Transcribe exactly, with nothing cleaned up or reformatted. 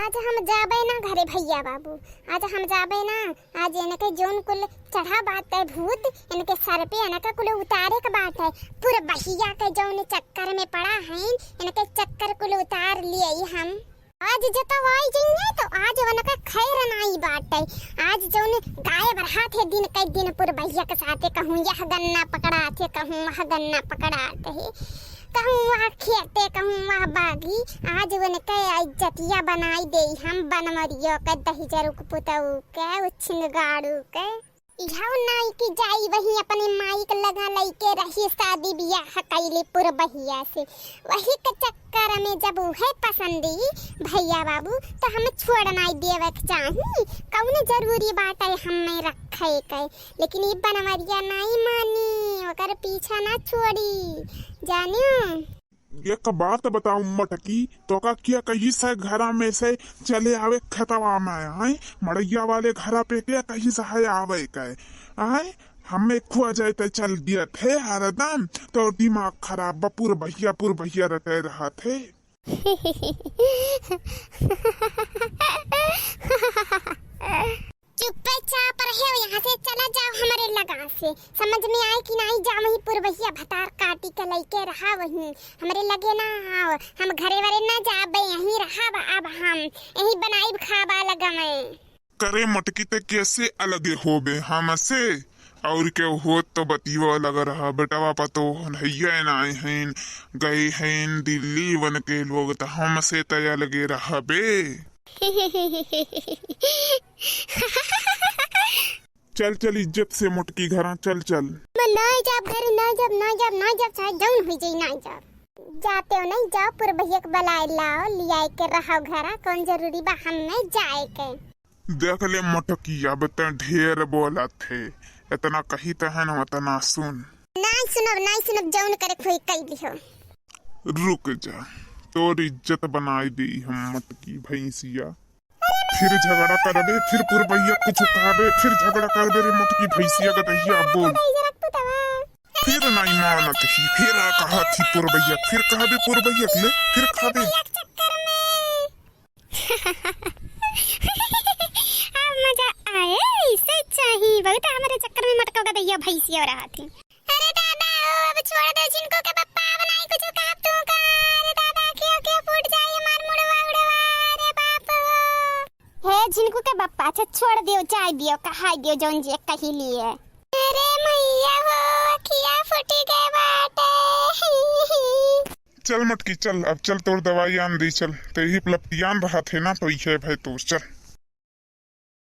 आज हम जाबे ना घरे भइया बाबू, आज हम जाबे ना। आज इनके जौन कुल चढ़ा बाटे भूत, इनके सर पे इनके कुल उतारे के बाटे। पुरबहिया के जौन चक्कर में पड़ा हैं, इनके चक्कर कुल उतार लिए हम। आज जतवाई जइहे तो आज उनका खैर नाई बाटे। आज जौन गायब रहत है दिन कई दिन पुरबहिया के साथे, कहूँ यह गन्ना पकड़ात है, कहूँ वह गन्ना पकड़ात है, कहूँ वह खेते, कहूँ वह बागी। आज उनके इज्जतिया बनाई देई हम बनवरियो के, दहिजरू के पुतऊ के, उछिंग गाड़ू के। इहउ नाई कि जाई वहीं अपने माई के लगा लइके रही, शादी बियाह कइले पुरबहिया से। वही के चक्कर में जब उहे पसंदी भइया बाबू, तो हम छोड़ नाई देवे के चाही। कौन जरूरी बाटे हमें रखे के, लेकिन ई बनवरिया नाई मानी, ओकर पीछा ना छोड़ी, जानियो। एक बात बताओ मटकी, तोका क्या कहिस है घरा में से चले आवे खेतवा में, आए? मड़ैया वाले घरा पे क्या कहिस है आवे के, आए? हमें खुआ जाए तो चल दिया थे हरदम, तो दिमाग खराब बा, पुरबहिया, पुरबहिया रटे रहा थे। चुप्पे चाप रहे हो, यहाँ से चला जाओ हमरे लगा से। समझ में आए कि नाई, जाओ वहीं पुरबहिया भतार काटी के लइके रहा वहीं, हमरे लगे ना आओ। हम घरे वरे ना जाबे, यहीं रहब अब हम, यहीं बनाइब खाबा लगा में। करे मटकी ते कैसे अलगे होबे हमसे? और के होत तो बतियो अलग रहा, बेटवा पतोह हइये नाई हइन, गए हइन दिल्ली वन के लोग, तो हमसे तो अलगे रहबे। चल चल इज्जत से मोटकी घरा चल चल। मैं नाई जाब घरे, नाई जाब, नाई जाब, नाई जाब, चाहे जौन हुई जाई, नाई जाब। जाते हो नहीं, जाओ पुरबहिया के बलाए लाओ, लियाए के रहो घरा, कौन जरूरी बा हमें जाए के। देख ले मोटकी, अब ते ढेर बोलत है, इतना कही त है न उतना सुन। नाई सुनब, नाई सुनब, जौन करे खोई कई लिहो। रुक जा, तोर इज्जत बनाई दी हम मोटकी भैंसिया। फिर झगड़ा करबे, फिर पुरबहिया कुछ कहबे, फिर झगड़ा करबे रे मोटकी भैंसिया गदहिया, बोल। फिर नाई मानत ही, फिर आ कहत ही पुरबहिया, फिर कहबे पुरबहिया ले, फिर खाबे। अब मजा आए, इसे चाही। बहुत हमरे चक्कर में मटका गदहिया भैंसिया रहा थी। अरे दादा, ओ, अब छोड़ दो झिनको के पप्पा, अब नाई कुछ कहब तू का। अरे दादा, क्यों, क्यों फूट जाए हमार मुड़वा उड़वा, अरे बाप हो। हे झिनको के पप्पा, अच्छा छोड़ दियो, जाए दियो, कहाई दियो जौन जे कही लिए। अरे मैया हो, अखिया फूटी गए बाटे। चल मटकी चल, अब चल तोर दवाई आन दी, चल। ते ही लपटियान रहा थे ना, तो इहे भाई तोर, चल।